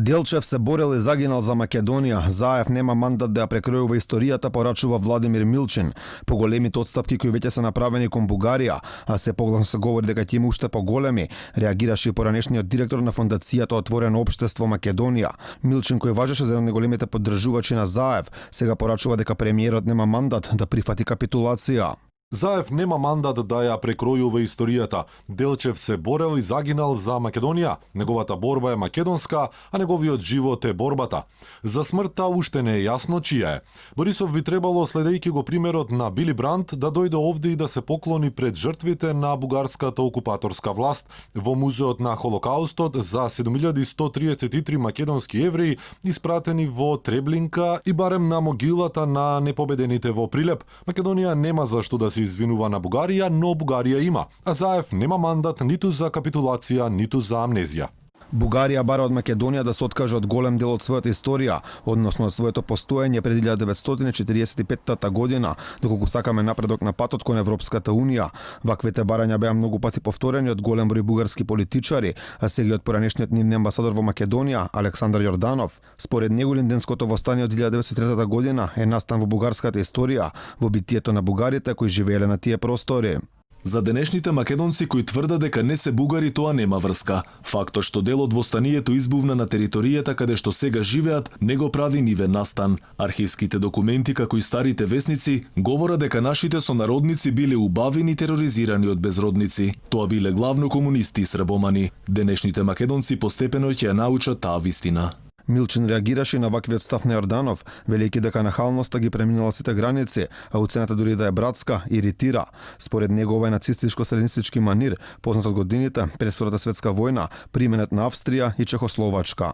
Делчев се борел и загинал за Македонија. Заев нема мандат да ја прекројува историјата, порачува Владимир Милчин. Поголемите отстапки кои веќе се направени кон Бугарија, а се погласно се говори дека ќе има уште поголеми, реагираше и поранешниот директор на фондацијата Отворено општество Македонија. Милчин, кој важеше за еден од големите поддржувачи на Заев, сега порачува дека премиерот нема мандат да прифати капитулација. Заев нема мандат да ја прекројува историјата. Делчев се борел и загинал за Македонија. Неговата борба е македонска, а неговиот живот е борбата. За смртта уште не е јасно чија е. Борисов би требало, следејќи го примерот на Били Бранд, да дојде овде и да се поклони пред жртвите на бугарската окупаторска власт во музеот на Холокаустот за 7133 македонски евреи испратени во Треблинка и барем на могилата на непобедените во Прилеп. Македонија нема зашто да се извинува на Бугарија, но Бугарија има. А Заев нема мандат ниту за капитулација, ниту за амнезија. Бугарија бара од Македонија да се откаже од голем дел од својата историја, односно од своето постоење пред 1945 година, доколку сакаме напредок на патот кон Европската унија. Ваквите барања беа многу пати повторени од голем број бугарски политичари, а сега и од поранешниот нивен амбасадор во Македонија, Александар Јорданов. Според него Линденското востание од 1903 година е настан во бугарската историја, во битието на бугарите кои живееле на тие простори. За денешните македонци кои тврдат дека не се бугари, тоа нема врска. Фактот што дел од востанието избувна на територијата каде што сега живеат, не го прави нивен настан. Архивските документи, како и старите весници, говорат дека нашите сонародници биле убавени и тероризирани од безродници. Тоа биле главно комунисти и србомани. Денешните македонци постепено ќе ја научат таа вистина. Милчин реагираше на ваквиот став на Јорданов, велејќи дека нахалноста ги преминала сите граници, а уцената дури да е братска, иритира. Според него ова е нацистичко-сталинистички манир, познат од годините пред Втората светска војна, применет на Австрија и Чехословачка.